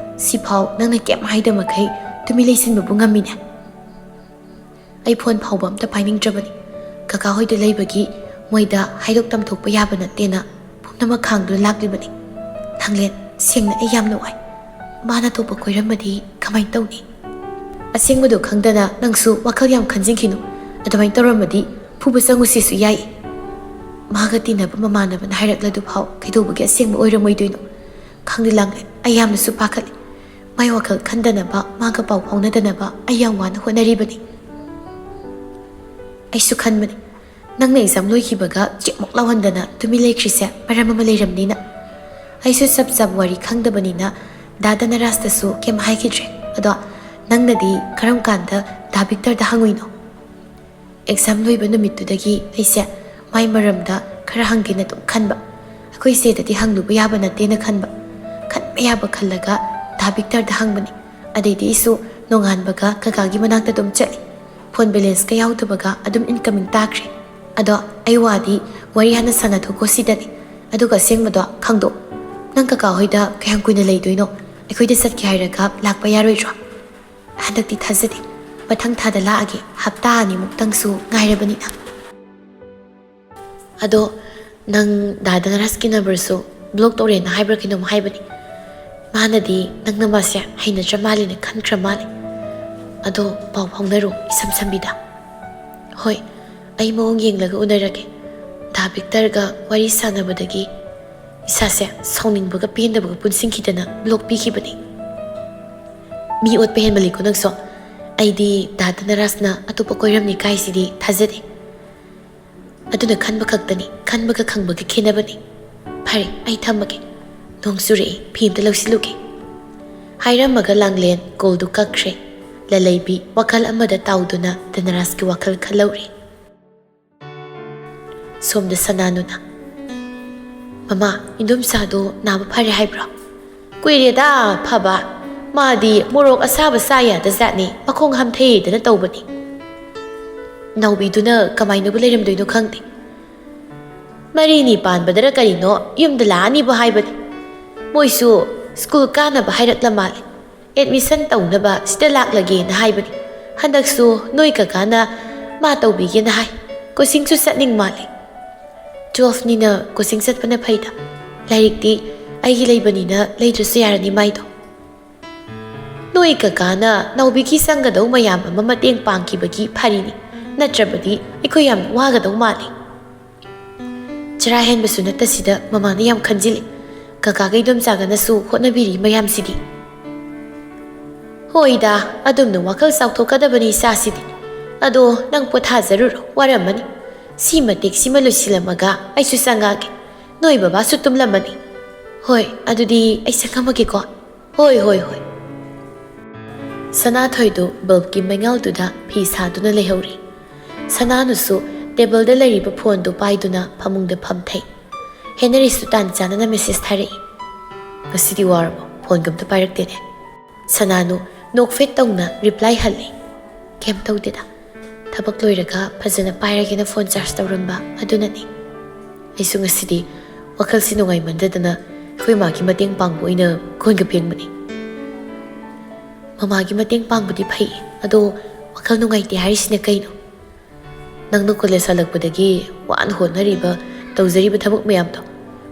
ꯁꯤꯐꯥꯎ ꯅꯪꯅ ꯀꯩꯝ ꯍꯥꯏꯗ ꯃꯈꯩ ꯇꯨꯃꯤꯟ ꯂꯩꯁꯤꯟꯕꯕꯨ ꯉꯝꯃꯤꯅꯦ꯫ ꯑꯩ ꯐꯣꯟ ꯐꯥꯎꯕ ꯑꯝꯇ ꯄꯥꯏꯅꯤꯡꯗ꯭ꯔꯕꯅꯤ꯫ ꯀꯀꯥ ꯍꯣꯏꯗ ꯂꯩꯕꯒꯤ ꯃꯣꯏꯗ ꯍꯥꯏꯗꯣꯛ ꯇꯝꯊꯣꯛꯄ ꯌꯥꯕ ꯅꯠꯇꯦꯅ ꯄꯨꯝꯅꯃꯛ ꯈꯥꯡꯗꯨꯅ ꯂꯥꯛꯂꯤꯕꯅꯤ꯫ ꯂꯥꯡꯂꯦꯟ, ꯁꯦꯡꯅ ꯑꯩ ꯌꯥꯝꯅ ꯋꯥꯏ꯫ ꯃꯥꯅ ꯑꯇꯣꯞꯄ ꯀꯣꯏꯔꯝꯃꯗꯤ ꯀꯃꯥꯏꯅ ꯇꯧꯅꯤ? ꯑꯁꯦꯡꯕꯗꯣ ꯈꯪꯗꯅ ꯅꯪꯁꯨ ꯋꯥꯈꯜ ꯌꯥꯝ ꯈꯟꯖꯤꯟꯈꯤꯅꯨ꯫ ꯑꯗꯨꯃꯥꯏꯅ ꯇꯧꯔꯝꯃꯗꯤ ꯐꯨꯕ ꯆꯪꯉꯨꯁꯤꯁꯨ ꯌꯥꯏ꯫ ꯃꯥꯒ ꯇꯤꯟꯅꯕ ꯃꯃꯥꯟꯅꯕꯅ ꯍꯥꯏꯔꯛꯂꯗꯨ ꯐꯥꯎ ꯀꯩꯗꯧꯕꯒꯤ ꯑꯁꯦꯡꯕ ꯑꯣꯏꯔꯝꯃꯣꯏꯗꯣꯏꯅꯣ? ꯈꯪꯗꯦ ꯂꯥꯡꯂꯦꯟ, ꯑꯩ ꯌꯥꯝꯅꯁꯨ ꯄꯥꯈꯠꯂꯤ꯫ ꯃꯥꯏ ꯋꯥꯈꯜ ꯈꯟꯗꯅꯕ, ꯃꯥꯒ ꯄꯥꯎ ꯐꯥꯎꯅꯗꯅꯕ ꯑꯩ ꯌꯥꯝ ꯋꯥꯅ ꯍꯣꯠꯅꯔꯤꯕꯅꯤ꯫ ꯑꯩꯁꯨ ꯈꯟꯕꯅꯤ, ꯅꯪꯅ exam ꯂꯣꯏꯈꯤꯕꯒ ꯆꯦꯛꯃꯨꯛ ꯂꯥꯎꯍꯟꯗꯅ ꯇꯨꯃꯤꯟ ꯂꯩꯈ꯭ꯔꯤꯁꯦ ꯃꯔꯝ ꯑꯃ ꯂꯩꯔꯝꯅꯤꯅ꯫ ꯑꯩꯁꯨ ꯆꯞ ꯆꯞ ꯋꯥꯔꯤ ꯈꯪꯗꯕꯅꯤꯅ ꯗꯥ ꯙꯅꯔꯥꯖꯇꯁꯨ ꯀꯩꯝ ꯍꯥꯏꯈꯤꯗ꯭ꯔꯦ꯫ ꯑꯗꯣ ꯅꯪꯅꯗꯤ ꯀꯔꯝ ꯀꯥꯟꯗ ꯗꯥ ꯚꯤꯛꯇꯔꯗ ꯍꯪꯉꯨꯏꯅꯣ? Exam ꯂꯣꯏꯕ ꯅꯨꯃꯤꯠꯇꯨꯗꯒꯤ ꯑꯩꯁꯦ ꯃꯥꯏ ꯃꯔꯝꯗ ꯈꯔ ꯍꯪꯒꯦꯅ ꯑꯗꯨꯝ ꯈꯟꯕ꯫ ꯑꯩꯈꯣꯏ ꯏꯆꯦꯗꯗꯤ ꯍꯪꯂꯨꯕ ꯌꯥꯕ ꯅꯠꯇꯦꯅ ꯈꯟꯕ꯫ ꯈꯟꯕ ꯌꯥꯕ ꯈꯜꯂꯒ ꯗꯥ ꯚꯤꯛꯇꯔꯗ ꯍꯪꯕꯅꯤ꯫ ꯑꯗꯩꯗꯤ ꯑꯩꯁꯨ ꯅꯣꯡꯉꯥꯟꯕꯒ ꯀꯀꯥꯒꯤ ꯃꯅꯥꯛꯇ ꯑꯗꯨꯝ ꯆꯠꯂꯤ꯫ ꯐꯣꯟ ꯕꯦꯂꯦꯟꯁꯀ ꯌꯥꯎꯗꯕꯒ ꯑꯗꯨꯝ incoming ꯇꯥꯈ꯭ꯔꯦ꯫ ꯑꯗꯣ ꯑꯩ ꯋꯥꯗꯤ ꯋꯥꯔꯤ ꯍꯥꯟꯅ ꯁꯥꯟꯅꯊꯣꯛꯈꯣ ꯁꯤꯗꯗꯤ꯫ ꯑꯗꯨꯒ ꯑꯁꯦꯡꯕꯗꯣ ꯈꯪꯗꯣꯛ꯫ ꯅꯪ ꯀꯀꯥ ꯍꯣꯏꯗ ꯀꯌꯥꯝ ꯀꯨꯏꯅ ꯂꯩꯗꯣꯏꯅꯣ? ꯑꯩꯈꯣꯏꯗ ꯆꯠꯀꯦ ꯍꯥꯏꯔꯒ ꯂꯥꯛꯄ ꯌꯥꯔꯣꯏꯗ꯭ꯔꯣ? ꯍꯟꯗꯛꯇꯤ ꯊꯥꯖꯗꯦ꯫ ꯃꯊꯪ ꯊꯥꯗ ꯂꯥꯛꯑꯒꯦ, ꯍꯞꯇꯥ ꯑꯅꯤꯃꯨꯛꯇꯪꯁꯨ ꯉꯥꯏꯔꯕꯅꯤꯅ꯫ ꯑꯗꯣ ꯅꯪ ꯗꯥ ꯙꯅꯔꯥꯖꯀꯤ numberꯁꯨ block ꯇꯧꯔꯦꯅ ꯍꯥꯏꯕ꯭ꯔꯥ ꯀꯩꯅꯣꯝ ꯍꯥꯏꯕꯅꯤ꯫ ꯃꯥꯅꯗꯤ ꯅꯪꯅ ꯃꯥꯁꯦ ꯍꯩꯅꯗ꯭ꯔ ꯃꯥꯜꯂꯦꯅ ꯈꯟꯈ꯭ꯔ ꯃꯥꯜꯂꯦ꯫ ꯑꯗꯣ ꯄꯥꯎ ꯐꯥꯎꯅꯔꯣ ꯏꯁꯝ ꯁꯝꯕꯤꯗ꯫ ꯍꯣꯏ, ꯑꯩ ꯃꯑꯣꯡ ꯌꯦꯡꯂꯒ ꯎꯅꯔꯒꯦ꯫ ꯗꯥ ꯚꯤꯛꯇꯔꯒ ꯋꯥꯔꯤ ꯁꯥꯟꯅꯕꯗꯒꯤ ꯏꯁꯥꯁꯦ ꯁꯥꯎꯅꯤꯡꯕꯒ ꯄꯦꯟꯗꯕꯒ ꯄꯨꯟꯁꯤꯟꯈꯤꯗꯅ block ꯄꯤꯈꯤꯕꯅꯤ꯫ ꯃꯤ ꯑꯣꯠꯄ ꯍꯦꯟꯃꯜꯂꯤꯀꯣ ꯅꯪꯁꯨ꯫ ꯑꯩꯗꯤ ꯗꯥ ꯙꯅꯔꯥꯖꯅ ꯑꯇꯣꯞꯄ ꯀꯣꯏꯔꯝꯅꯤ ꯀꯥꯏꯁꯤꯗꯤ ꯊꯥꯖꯗꯦ꯫ ꯑꯗꯨꯅ ꯈꯟꯕ ꯈꯛꯇꯅꯤ, ꯈꯟꯕꯒ ꯈꯪꯕꯒ ꯈꯦꯠꯅꯕꯅꯤ꯫ ꯐꯔꯦ, ꯑꯩ ꯊꯝꯃꯒꯦ꯫ ꯅꯣꯡ ꯆꯨꯔꯛꯑꯦ, ꯐꯤ ꯑꯝꯇ ꯂꯧꯁꯤꯜꯂꯨꯒꯦ꯫ ꯍꯥꯏꯔꯝꯃꯒ ꯂꯥꯡꯂꯦꯟ callꯗꯨ ꯀꯛꯈ꯭ꯔꯦ꯫ ꯂꯂꯩꯕꯤ ꯋꯥꯈꯜ ꯑꯃꯗ ꯇꯥꯎꯗꯨꯅ ꯙꯅꯔꯥꯖꯀꯤ ꯋꯥꯈꯜ ꯈꯜꯍꯧꯔꯤ꯫ ꯁꯣꯝꯗ ꯁꯅꯥꯅꯨꯅ, "ꯃꯃꯥ, ꯏꯟꯗꯣꯝꯆꯥꯗꯣ ꯅꯥꯕ ꯐꯔꯦ ꯍꯥꯏꯕ꯭ꯔꯣ?" "ꯀꯨꯏꯔꯦꯗ ꯐꯕ꯫ ꯃꯥꯗꯤ ꯃꯣꯔꯣꯛ ꯑꯁꯥꯕ ꯆꯥ ꯌꯥꯗ ꯖꯥꯠꯅꯤ, ꯃꯈꯣꯡ ꯍꯥꯝꯊꯩꯗꯅ ꯇꯧꯕꯅꯤ꯫ ꯅꯥꯎꯕꯤꯗꯨꯅ ꯀꯃꯥꯏꯅꯕꯨ ꯂꯩꯔꯝꯗꯣꯏꯅꯣ ꯈꯪꯗꯦ꯫ ꯃꯔꯤꯅꯤ ꯄꯥꯟꯕꯗꯔ ꯀꯔꯤꯅꯣ ꯌꯨꯝꯗ ꯂꯥꯛꯑꯅꯤꯕꯨ ꯍꯥꯏꯕꯅꯤ꯫ ꯃꯣꯏꯁꯨ ꯁ꯭ꯀꯨꯜ ꯀꯥꯅꯕ ꯍꯥꯏꯔꯛꯂ ꯃꯥꯜꯂꯦ꯫ ꯑꯦꯗꯃꯤꯁꯟ ꯇꯧꯅꯕ ꯁꯤꯗ ꯂꯥꯛꯂꯒꯦꯅ ꯍꯥꯏꯕꯅꯤ꯫ ꯍꯟꯗꯛꯁꯨ ꯅꯣꯏ ꯀꯀꯥꯅ ꯃꯥ ꯇꯧꯕꯤꯒꯦꯅ ꯍꯥꯏ꯫ ꯀꯣꯆꯤꯡꯁꯨ ꯆꯠꯅꯤꯡ ꯃꯥꯜꯂꯦ꯫ ꯇꯨꯋꯦꯜꯐꯅꯤꯅ ꯀꯣꯆꯤꯡ ꯆꯠꯄꯅ ꯐꯩꯗ꯫ ꯂꯥꯏꯔꯤꯛꯇꯤ ꯑꯩꯒꯤ ꯂꯩꯕꯅꯤꯅ ꯂꯩꯗ꯭ꯔꯁꯨ ꯌꯥꯔꯅꯤ ꯃꯥꯏꯗꯣ꯫ ꯅꯣꯏ ꯀꯀꯥꯅ ꯅꯥꯎꯕꯤꯒꯤ ꯆꯪꯒꯗꯧ ꯃꯌꯥꯝ ꯑꯃ ꯃꯇꯦꯡ ꯄꯥꯡꯈꯤꯕꯒꯤ ꯐꯔꯤꯅꯤ, ꯅꯠꯇ꯭ꯔꯕꯗꯤ ꯑꯩꯈꯣꯏ ꯌꯥꯝ ꯋꯥꯒꯗꯧ ꯃꯥꯜꯂꯤ꯫ ꯆꯔꯥ ꯍꯦꯟꯕꯁꯨ ꯅꯠꯇꯁꯤꯗ ꯃꯃꯥꯅ ꯌꯥꯝ ꯈꯟꯖꯤꯜꯂꯤ꯫ ꯀꯀꯥꯒ ꯏꯗꯣꯝꯆꯥꯒꯅꯁꯨ ꯍꯣꯠꯅꯕꯤꯔꯤ ꯃꯌꯥꯝꯁꯤꯗꯤ꯫ ꯍꯣꯏꯗ, ꯑꯗꯨꯝꯅ ꯋꯥꯈꯜ ꯆꯥꯎꯊꯣꯛꯀꯗꯕꯅꯤ ꯏꯆꯥꯁꯤꯗꯤ꯫ ꯑꯗꯣ ꯅꯪ ꯄꯣꯊꯥꯖꯔꯨꯔꯣ, ꯋꯥꯔꯝꯃꯅꯤ꯫ ꯁꯤ ꯃꯇꯦꯛꯁꯤꯃ ꯂꯣꯏꯁꯤꯜꯂꯝꯃꯒ ꯑꯩꯁꯨ ꯆꯪꯉꯛꯑꯒꯦ꯫ ꯅꯣꯏ ꯕꯕꯥꯁꯨ ꯇꯨꯝꯂꯝꯃꯅꯤ꯫ ꯍꯣꯏ, ꯑꯗꯨꯗꯤ ꯑꯩ ꯆꯪꯉꯝꯃꯒꯦꯀꯣ꯫ ꯍꯣꯏ, ꯍꯣꯏ, ꯍꯣꯏ꯫ ꯁꯅꯥꯊꯣꯏꯗꯨ ꯕꯜꯕꯀꯤ ꯃꯩꯉꯥꯜꯗꯨꯗ ꯐꯤ ꯁꯥꯗꯨꯅ ꯂꯩꯍꯧꯔꯤ꯫ ꯁꯅꯥꯅꯨꯁꯨ ꯇꯦꯕꯜꯗ ꯂꯩꯔꯤꯕ ꯐꯣꯟꯗꯨ ꯄꯥꯏꯗꯨꯅ ꯐꯃꯨꯡꯗ ꯐꯝꯊꯩ꯫ ꯍꯦꯅꯔꯤꯁꯨ ꯇꯥꯟ ꯆꯥꯅꯅ ꯃꯦꯁꯦꯖ ꯊꯥꯔꯛꯏ꯫ "ꯉꯁꯤꯗꯤ ꯋꯥꯔꯕꯣ? ꯐꯣꯟꯒ ꯑꯝꯇ ꯄꯥꯏꯔꯛꯇꯦꯅꯦ?" ꯁꯅꯥꯅꯨ ꯅꯣꯛꯐꯦꯠ ꯇꯧꯅ ꯔꯤꯄ꯭ꯂꯥꯏ ꯍꯜꯂꯤ꯫ "ꯀꯩꯝ ꯇꯧꯗꯦꯗ꯫ ꯊꯕꯛ ꯂꯣꯏꯔꯒ ꯐꯖꯅ ꯄꯥꯏꯔꯒꯦꯅ ꯐꯣꯟ ꯆꯥꯔꯖ ꯇꯧꯔꯝꯕ ꯑꯗꯨꯅꯅꯤ꯫ ꯑꯩꯁꯨ ꯉꯁꯤꯗꯤ ꯋꯥꯈꯜꯁꯤ ꯅꯨꯡꯉꯥꯏꯃꯟꯗꯗꯅ ꯑꯩꯈꯣꯏ ꯃꯥꯒꯤ ꯃꯇꯦꯡ ꯄꯥꯡꯕ ꯑꯣꯏꯅ ꯀꯣꯟꯒ ꯐꯦꯡꯕꯅꯤ꯫" "ꯃꯃꯥꯒꯤ ꯃꯇꯦꯡ ꯄꯥꯡꯕꯗꯤ ꯐꯩ, ꯑꯗꯣ ꯋꯥꯈꯜ ꯅꯨꯡꯉꯥꯏꯇꯦ ꯍꯥꯏꯔꯤꯁꯤꯅ ꯀꯩꯅꯣ?" "ꯅꯪꯅ ꯀꯣꯂꯦꯖ ꯍꯜꯂꯛꯄꯗꯒꯤ ꯋꯥꯅ ꯍꯣꯠꯅꯔꯤꯕ, ꯇꯧꯖꯔꯤꯕ ꯊꯕꯛ ꯃꯌꯥꯝꯗꯣ,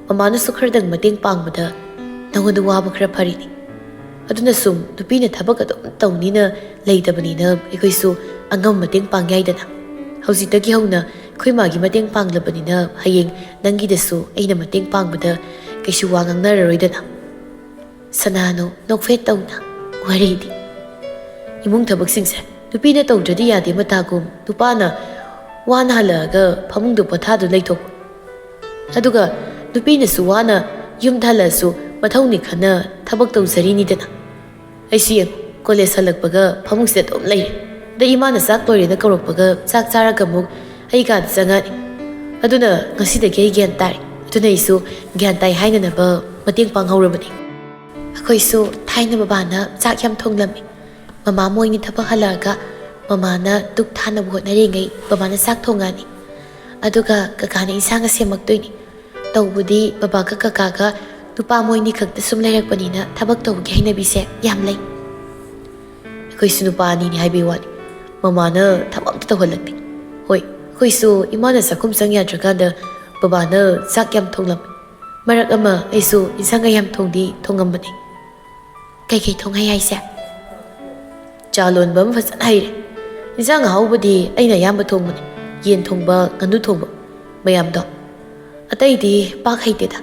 ꯃꯃꯥꯅꯁꯨ ꯈꯔꯗꯪ ꯃꯇꯦꯡ ꯄꯥꯡꯕꯗ ꯅꯪꯉꯣꯟꯗ ꯋꯥꯕ ꯈꯔ ꯐꯔꯤꯅꯤ꯫ ꯑꯗꯨꯅ ꯁꯨꯝ ꯅꯨꯄꯤꯅ ꯊꯕꯛ ꯑꯗꯨꯝ ꯇꯧꯅꯤꯅ ꯂꯩꯇꯕꯅꯤꯅ ꯑꯩꯈꯣꯏꯁꯨ ꯑꯉꯝꯕ ꯃꯇꯦꯡ ꯄꯥꯡ ꯌꯥꯏꯗꯅ꯫ ꯍꯧꯖꯤꯛꯇꯒꯤ ꯍꯧꯅ ꯑꯩꯈꯣꯏ ꯃꯥꯒꯤ ꯃꯇꯦꯡ ꯄꯥꯡꯂꯕꯅꯤꯅ ꯍꯌꯦꯡ ꯅꯪꯒꯤꯗꯁꯨ ꯑꯩꯅ ꯃꯇꯦꯡ ꯄꯥꯡꯕꯗ ꯀꯩꯁꯨ ꯋꯥ ꯉꯥꯡꯅꯔꯔꯣꯏꯗꯅ꯫" ꯁꯅꯥꯅꯨ ꯅꯣꯛꯐꯦꯠ ꯇꯧꯅ, "ꯋꯥꯔꯤꯗꯤ꯫ ꯏꯃꯨꯡ ꯊꯕꯛꯁꯤꯡꯁꯦ ꯅꯨꯄꯤꯅ ꯇꯧꯗ꯭ꯔꯗꯤ ꯌꯥꯗꯦ ꯃꯇꯥꯒꯨꯝ, ꯅꯨꯄꯥꯅ ꯋꯥꯅ ꯍꯜꯂꯛꯑꯒ ꯐꯃꯨꯡꯗ ꯄꯣꯊꯥꯗꯨꯅ ꯂꯩꯊꯣꯛꯄ꯫ ꯑꯗꯨꯒ ꯅꯨꯄꯤꯅꯁꯨ ꯋꯥꯅ ꯌꯨꯝꯗ ꯍꯜꯂꯛꯑꯁꯨ ꯃꯊꯧꯅꯤ ꯈꯟꯅ ꯊꯕꯛ ꯇꯧꯖꯔꯤꯅꯤꯗꯅ꯫ ꯑꯩꯁꯨ ꯌꯦꯡꯉꯨ, ꯀꯣꯂꯦꯖ ꯍꯜꯂꯛꯄꯒ ꯐꯃꯨꯡꯁꯤꯗ ꯑꯗꯨꯝ ꯂꯩꯔꯦ꯫ ꯑꯗꯩ ꯏꯃꯥꯅ ꯆꯥꯛ ꯂꯣꯏꯔꯦꯅ ꯀꯧꯔꯛꯄꯒ ꯆꯥꯛ ꯆꯥꯔꯒ ꯑꯃꯨꯛ ꯑꯩ ꯀꯥꯗ ꯆꯪꯉꯛꯑꯅꯤ꯫ ꯑꯗꯨꯅ ꯉꯁꯤꯗꯒꯤ ꯑꯩ ꯒ꯭ꯌꯥꯟ ꯇꯥꯔꯦ꯫ ꯑꯗꯨꯅ ꯑꯩꯁꯨ ꯒ꯭ꯌꯥꯟ ꯇꯥꯏ ꯍꯥꯏꯅꯅꯕ ꯃꯇꯦꯡ ꯄꯥꯡꯍꯧꯔꯕꯅꯤ꯫" ꯑꯩꯈꯣꯏꯁꯨ ꯊꯥꯏꯅ ꯕꯕꯥꯅ ꯆꯥꯛ ꯌꯥꯝ ꯊꯣꯡꯂꯝꯃꯤ꯫ ꯃꯃꯥ ꯃꯣꯏꯅꯤ ꯊꯕꯛ ꯍꯜꯂꯛꯑꯒ ꯃꯃꯥꯅ ꯙꯨꯛ ꯊꯥꯅꯕ ꯍꯣꯠꯅꯔꯤꯉꯩ ꯕꯕꯥꯅ ꯆꯥꯛ ꯊꯣꯡꯉꯛꯑꯅꯤ꯫ ꯑꯗꯨꯒ ꯀꯀꯥꯅ ꯏꯟꯁꯥꯡꯒ ꯁꯦꯝꯃꯛꯇꯣꯏꯅꯤ꯫ ꯇꯧꯕꯗꯤ ꯕꯕꯥꯒ ꯀꯀꯥꯒ ꯅꯨꯄꯥ ꯃꯣꯏꯅꯤ ꯈꯛꯇ ꯁꯨꯝ ꯂꯩꯔꯛꯄꯅꯤꯅ ꯊꯕꯛ ꯇꯧꯕꯒꯤ ꯍꯩꯅꯕꯤꯁꯦ ꯌꯥꯝ ꯂꯩ꯫ ꯑꯩꯈꯣꯏꯁꯨ ꯅꯨꯄꯥ ꯑꯅꯤꯅꯤ ꯍꯥꯏꯕꯒꯤ ꯋꯥꯅꯤ, ꯃꯃꯥꯅ ꯊꯕꯛ ꯑꯝꯇ ꯇꯧꯍꯜꯂꯛꯇꯦ꯫ ꯍꯣꯏ, ꯑꯩꯈꯣꯏꯁꯨ ꯏꯃꯥꯅ ꯆꯥꯛꯈꯨꯝ ꯆꯪ ꯌꯥꯗ꯭ꯔꯀꯥꯟꯗ ꯕꯕꯥꯅ ꯆꯥꯛ ꯌꯥꯝ ꯊꯣꯡꯂꯝꯃꯤ꯫ ꯃꯔꯛ ꯑꯃ ꯑꯩꯁꯨ ꯏꯟꯁꯥꯡꯒ ꯌꯥꯝ ꯊꯣꯡꯗꯤ ꯊꯣꯡꯉꯝꯕꯅꯦ꯫ ꯀꯩꯀꯩ ꯊꯣꯡ ꯍꯩ ꯍꯥꯏꯁꯦ? ꯆꯥ ꯂꯣꯟꯕ ꯑꯃ ꯐꯖꯅ ꯍꯩꯔꯦ꯫ ꯏꯟꯁꯥꯡ ꯑꯍꯥꯎꯕꯗꯤ ꯑꯩꯅ ꯑꯌꯥꯝꯕ ꯊꯣꯡꯕꯅꯦ꯫ ꯌꯦꯟ ꯊꯣꯡꯕ, ꯉꯥꯅꯨ ꯊꯣꯡꯕ ꯃꯌꯥꯝꯗꯣ꯫ ꯑꯇꯩꯗꯤ ꯄꯥꯛ ꯍꯩꯇꯦꯗ꯫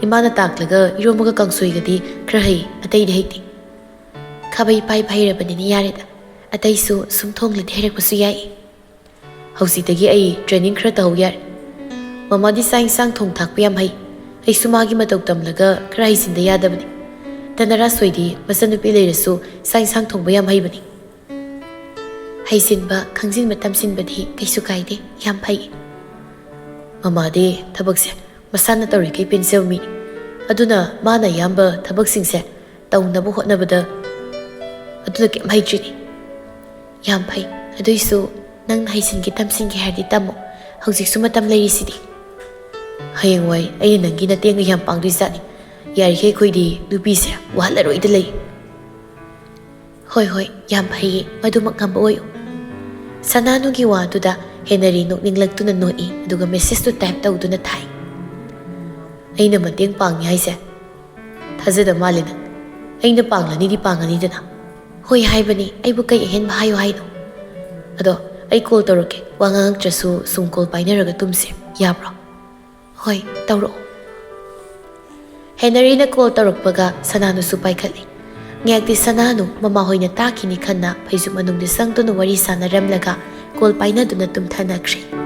ꯏꯃꯥꯅ ꯇꯥꯛꯂꯒ ꯏꯔꯣꯝꯕꯒ ꯀꯥꯡꯁꯣꯏꯒꯗꯤ ꯈꯔ ꯍꯩ, ꯑꯇꯩꯗꯤ ꯍꯩꯇꯦ꯫ ꯈꯥꯕꯩ ꯄꯥꯏꯕ ꯍꯩꯔꯕꯅꯤꯅ ꯌꯥꯔꯦꯗ꯫ ꯑꯇꯩꯁꯨ ꯁꯨꯝ ꯊꯣꯡꯂꯗꯤ ꯍꯩꯔꯛꯄꯁꯨ ꯌꯥꯏ꯫ ꯍꯧꯖꯤꯛꯇꯒꯤ ꯑꯩ training ꯈꯔ ꯇꯧꯍꯧ ꯌꯥꯔꯦ꯫ ꯃꯃꯥꯗꯤ ꯆꯥꯛ ꯏꯟꯁꯥꯡ ꯊꯣꯡ ꯊꯥꯛꯄ ꯌꯥꯝ ꯍꯩ꯫ ꯑꯩꯁꯨ ꯃꯥꯒꯤ ꯃꯇꯧ ꯇꯝꯂꯒ ꯈꯔ ꯍꯩꯖꯤꯟꯗ ꯌꯥꯗꯕꯅꯤ꯫ ꯙꯅꯔꯥꯖ ꯍꯣꯏꯗꯤ ꯃꯆꯟꯅꯨꯄꯤ ꯂꯩꯔꯁꯨ ꯆꯥꯛ ꯏꯟꯁꯥꯡ ꯊꯣꯡꯕ ꯌꯥꯝ ꯍꯩꯕꯅꯤ꯫ ꯍꯩꯖꯤꯟꯕ, ꯈꯪꯖꯤꯟꯕ, ꯇꯝꯁꯤꯟꯕꯗꯤ ꯀꯩꯁꯨ ꯀꯥꯏꯗꯦ, ꯌꯥꯝ ꯐꯩ꯫ ꯃꯃꯥꯗꯤ ꯊꯕꯛꯁꯦ ꯃꯁꯥꯅ ꯇꯧꯔꯤꯈꯩ ꯄꯦꯟꯖꯕ ꯃꯤꯅꯤ꯫ ꯑꯗꯨꯅ ꯃꯥꯅ ꯑꯌꯥꯝꯕ ꯊꯕꯛꯁꯤꯡꯁꯦ ꯇꯧꯅꯕ ꯍꯣꯠꯅꯕꯗ ꯑꯗꯨꯅ ꯀꯩꯝ ꯍꯩꯇ꯭ꯔꯤꯅꯤ꯫ ꯌꯥꯝ ꯐꯩ꯫ ꯑꯗꯨꯏꯁꯨ ꯅꯪꯅ ꯍꯩꯁꯤꯟꯒꯦ ꯇꯝꯁꯤꯟꯒꯦ ꯍꯥꯏꯔꯗꯤ ꯇꯝꯃꯣ꯫ ꯍꯧꯖꯤꯛꯁꯨ ꯃꯇꯝ ꯂꯩꯔꯤꯁꯤꯗꯤ꯫ ꯍꯌꯦꯡꯋꯥꯏ ꯑꯩꯅ ꯅꯪꯒꯤ ꯅꯇꯦꯡꯒ ꯌꯥꯝ ꯄꯥꯡꯗꯣꯏꯖꯥꯠꯅꯤ꯫ ꯌꯥꯔꯤꯈꯩ ꯑꯩꯈꯣꯏꯗꯤ ꯅꯨꯄꯤꯁꯦ ꯋꯥꯍꯜꯂꯔꯣꯏꯗ ꯂꯩ꯫ ꯍꯣꯏ, ꯍꯣꯏ, ꯌꯥꯝ ꯐꯩꯌꯦ꯫ ꯃꯗꯨꯃꯛ ꯉꯝꯕ ꯑꯣꯏꯌꯨ꯫ ꯁꯅꯥꯅꯨꯒꯤ ꯋꯥꯗꯨꯗ ꯍꯦꯅꯔꯤ ꯅꯣꯛꯅꯤꯡꯂꯛꯇꯨꯅ ꯅꯣꯛꯏ, ꯑꯗꯨꯒ message ꯇꯨ type ꯇꯧꯗꯨꯅ ꯊꯥꯏ꯫ ꯑꯩꯅ ꯃꯇꯦꯡ ꯄꯥꯡꯉꯤ ꯍꯥꯏꯁꯦ? ꯊꯥꯖꯗ ꯃꯥꯜꯂꯦ ꯅꯪ꯫ ꯑꯩꯅ ꯄꯥꯡꯂꯅꯤꯗꯤ ꯄꯥꯡꯉꯅꯤꯗꯅ꯫ ꯍꯣꯏ ꯍꯥꯏꯕꯅꯤ, ꯑꯩꯕꯨ ꯀꯩ ꯑꯍꯦꯟꯕ ꯍꯥꯏꯌꯨ ꯍꯥꯏꯅꯣ? ꯑꯗꯣ ꯑꯩ call ꯇꯧꯔꯛꯀꯦ, ꯋꯥ ꯉꯥꯡꯉꯛꯇ꯭ꯔꯁꯨ ꯁꯨꯝ call ꯄꯥꯏꯅꯔꯒ ꯇꯨꯝꯁꯦ, ꯌꯥꯕ꯭ꯔꯣ? ꯍꯣꯏ, ꯇꯧꯔꯛꯑꯣ꯫ ꯍꯦꯅꯔꯤꯅ call ꯇꯧꯔꯛꯄꯒ ꯁꯅꯥꯅꯨꯁꯨ ꯄꯥꯏꯈꯠꯂꯤ꯫ ꯉꯥꯏꯍꯥꯛꯇꯤ ꯁꯅꯥꯅꯨ ꯃꯃꯥꯍꯣꯏꯅ ꯇꯥꯈꯤꯅꯤ ꯈꯟꯅ ꯐꯩꯖꯨꯞ ꯃꯅꯨꯡꯗ ꯆꯪꯗꯨꯅ ꯋꯥꯔꯤ ꯁꯥꯟꯅꯔꯝꯂꯒ call ꯄꯥꯏꯅꯗꯨꯅ ꯇꯨꯝꯊꯅꯈ꯭ꯔꯦ꯫